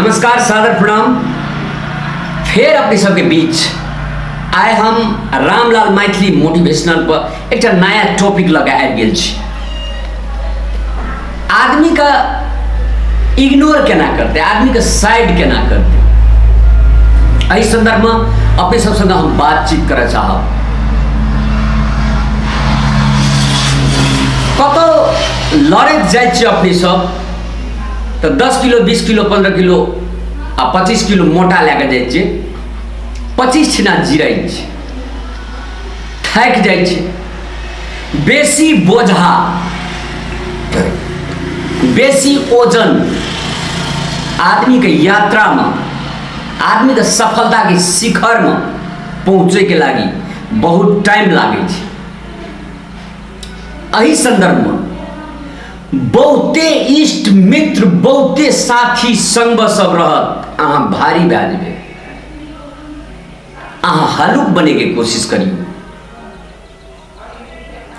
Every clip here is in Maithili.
नमस्कार, सादर प्रणाम। फेर अपने सबके बीच आइ हम रामलाल मैथिली मोटिवेशनल पर एकटा नया टॉपिक लऽ कऽ आबि गेल छी। आदमीके इग्नोर केना करतै, आदमीके साइड केना करतै, एहि सन्दर्भमे अपने सब संगे हम बातचीत करऽ चाहब। कतौ लड़ैत जाइ छियै अपने सब तऽ 10 किलो 20 किलो 15 किलो आ 25 किलो मोटा लए कऽ जाइ छियै, 25 छिना जिरै छै, थाकि जाइ छै। बेसी बोझा, बेसी ओजन आदमीके यात्रामे, आदमीके सफलताके शिखरमे पहुँचैके लागि बहुत टाइम लागै छै। एहि सन्दर्भमे बहुते इष्ट मित्र, बहुते साथी संग सब रहत, अहाँ भारी भए जेबै। अहाँ हलुक बनैके कोशिश करियौ,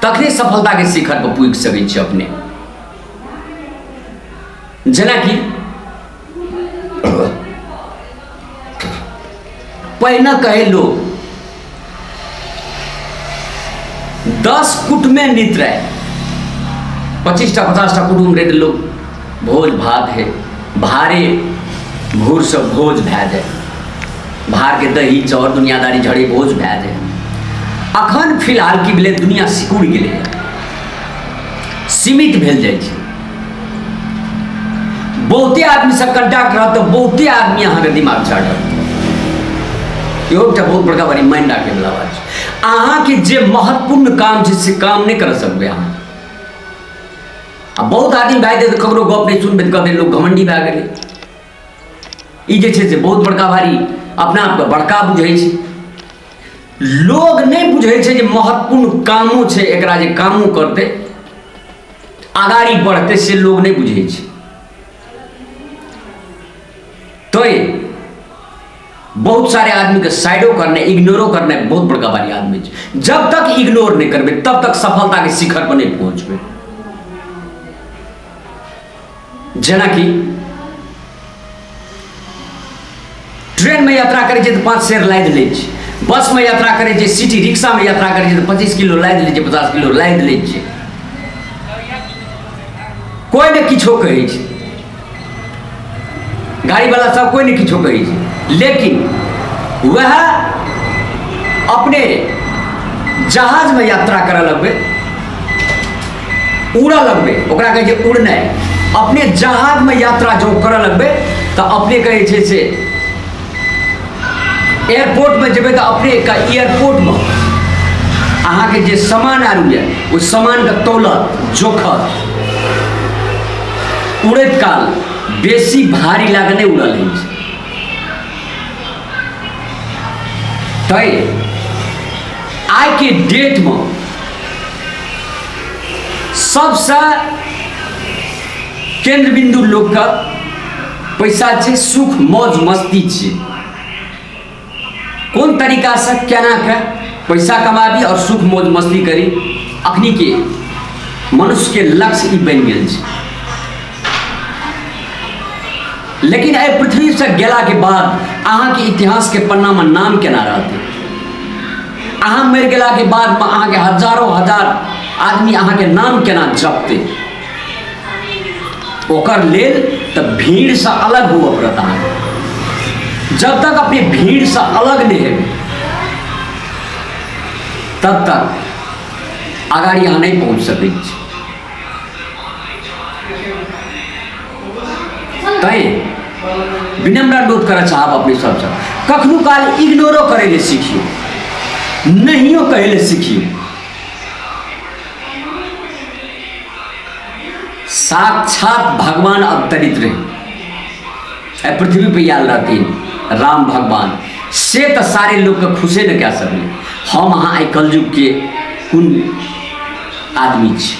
तखने सफलताके शिखर पर पुगि सकै छी अपने। जेनाकि पहिने कहै लोग 10 कुटमे नित रहे, 25टा 50टा कुटुम्ब रहे तऽ लोग भोज भात है, भारे भूरसँ भोज भए जाय, भारके दही चाउर दुनियादारी झड़े भोज भए जाय। अखन फिलहाल की भेलै, दुनिया सिकुड़ि गेलै, सीमित भेल जाइ छै। बहुते आदमीसँ कंटैक्ट रहत तऽ बहुते आदमी अहाँके दिमाग चाटत। इहो एकटा बहुत बड़का बड़ी मानि राखैवला बात छै। अहाँके जे महत्वपूर्ण काम छै से काम नहि कर सकबै अहाँ। आ बहुत आदमी भए जेतै, ककरो गप नहि सुनबै तऽ कहतै लोक घमण्डी भए गेलै। ई जे छै से बहुत बड़का भारी अपना आपके बड़का बुझै छै। लोग नहि बुझै छै जे महत्वपूर्ण कामो छै, एकरा जे कामो करतै अगाड़ी बढ़तै, से लोग नहि बुझै छै। तैं बहुत सारे आदमीके साइडो करनाइ, इग्नोरो करनाइ बहुत बड़का भारी आदमी छै। जब तक इग्नोर नहि करबै तब तक सफलताके शिखर पर नहि पहुँचबै। जेनाकि ट्रेनमे यात्रा करै छियै तऽ 5 सेर लादि लै छै, बसमे यात्रा करै छियै, सिटी रिक्शामे यात्रा करै छियै तऽ 25 किलो लादि लै छै, 50 किलो लादि लै छै। कोइ ने किछो कहै छै, गाड़ीवला सब कोइ ने किछो कहै छै। लेकिन वएह अपने जहाजमे यात्रा करऽ लगबै, उड़ऽ लगबै, ओकरा कहै छै उड़नाइ। अपने जहाजमे यात्रा जँ करऽ लगबै तऽ अपने कहै छै से एयरपोर्टमे जेबै तऽ अपने एयरपोर्टमे अहाँके जे सामान आरू यऽ ओहि सामानके तौलत जोखत। उड़ैत काल बेसी भारी लए कऽ नहि उड़ल होइ छै। तैँ आइके डेटमे सबसँ केन्द्र बिन्दु लोकके पैसा छै, सुख मौज मस्ती छै। कोन तरीकासँ केना के पैसा कमाबी और सुख मौज मस्ती करी, अखनी के मनुष्य के लक्ष्य ई बनि गेल छै। लेकिन एहि पृथ्वी से गेला के बाद अहाँके इतिहास के पन्ना में नाम केना रहतै? अहाँ मरि गेला के बाद में अहाँके हजारों हजार आदमी अहाँके नाम केना जपतै? ओकर लेल तऽ भीड़सँ अलग हुअ पड़त अहाँके। जब तक अपने भीड़सँ अलग नहि हेबै तब तक अगाड़ी अहाँ नहि पहुँच सकै छी। तैँ विनम्र अनुरोध करऽ चाहब अपने सबसँ, कखनो काल इग्नोरो करै लए सिखियौ, नहियो कहै लए सिखियौ। साक्षात भगवान अवतरित रहे एहि पृथ्वी पे आयल रहथिन राम भगवान, से तऽ सारे लोकके खुशे नहि कए सकलै। हम अहाँ एहि कलयुगके कोन आदमी छी?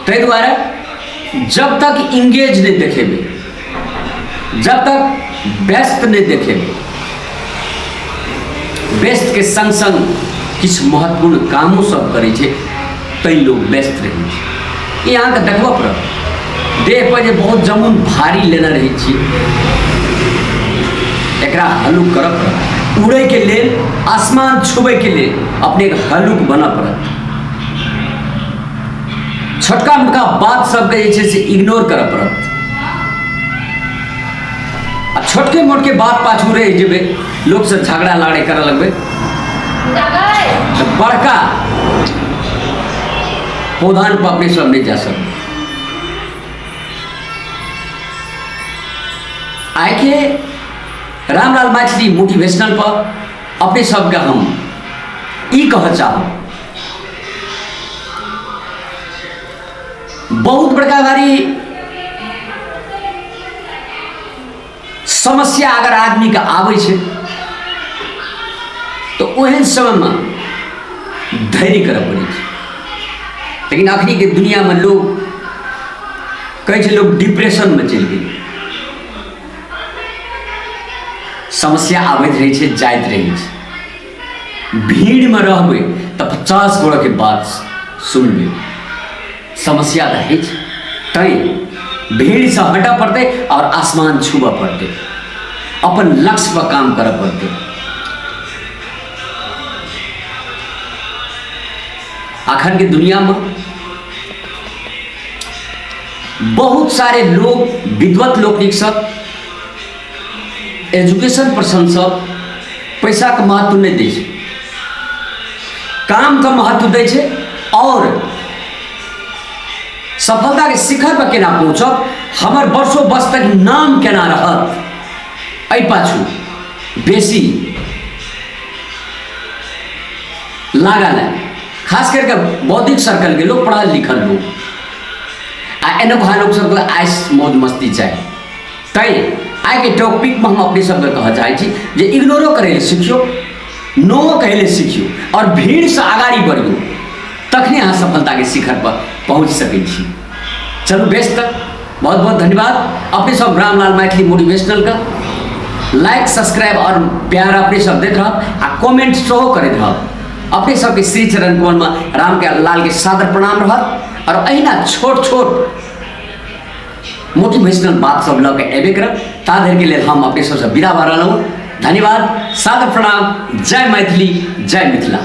ताहि दुआरे जब तक इंगेज नहि देखेबै, जब तक व्यस्त नहि देखेबै, व्यस्तके संग संग किछु महत्वपूर्ण कामो सब करै छै तैँ लोक व्यस्त रहै छै। ई अहाँके देखबऽ पड़त। देह पर जे बहुत जमुन भारी लेने रहै छी, एकरा हल्लुक करऽ पड़त। उड़ैके लेल, आसमान छुबैके लेल अपनेके हल्लुक बनऽ पड़त। छोटका मोटका बात सबके जे छै से इग्नोर करऽ पड़त। आ छोटके मोटके बात पाछू रहि जेबै, लोकसँ झगड़ा लड़ाइ करऽ लगबै तऽ बड़का पौधान पर अपने सब नहि जा सकबै। आइ के रामलाल मैथिली मोटिवेशनल पर अपने सबके हम ई कहऽ चाहब, बहुत बड़का भारी समस्या अगर आदमीके आबै छै तऽ ओहन समयमे धैर्य करऽ पड़ै छै। लेकिन अखनीके दुनिआँमे लोक कहै छै, लोक डिप्रेशनमे चलि गेल। समस्या आबैत रहै छै, जाइत रहै छै। भीड़मे रहबै तऽ 50 गोड़ाके बात सुनबै, समस्या तऽ होइ छै। तैँ भीड़सँ हटऽ पड़तै आओर आसमान छुबऽ पड़तै, अपन लक्ष्य पर काम करऽ पड़तै। अखन के दुनिया में बहुत सारे लोग, विद्वत लोकनिक सब, एजुकेशन पर्सन सब पैसा के महत्व नहीं दै छै, काम के महत्व दै छै और सफलता के शिखर पर केना पहुँचब, हमर वर्षों वर्ष तक नाम केना रहत, एहि पाछू बेसी लागल है। खास करके बौद्धिक सर्कल के लोग, पढ़ल लिखल लोग आ एनो लोग सबके आइस मौज मस्ती चाही। तैँ आइके टॉपिकमे हम अपने सबके कहऽ चाहै छी जे इग्नोरो करै लए सिखियौ, नो कहै लए सिखियौ आओर भीड़सँ अगाड़ी बढ़ियौ, तखने अहाँ सफलताके शिखर पर पहुँच सकै छी। चलू बेस, तऽ बहुत बहुत धन्यवाद। अपने सब रामलाल मैथिली मोटिवेशनल का लाइक, सब्सक्राइब और प्यार अपने सब दैत रहब आ कमेंट सेहो करैत रहब। अपने सबके श्री चरण कमलमे राम के लाल के सादर प्रणाम रहत और अहिना छोट छोट मोटिवेशनल बात सब लऽ के एबे करब। ता धरिके लेल हम अपने सबसँ विदा भऽ रहलहुँ। धन्यवाद, सादर प्रणाम, जय मैथिली, जय मिथिला।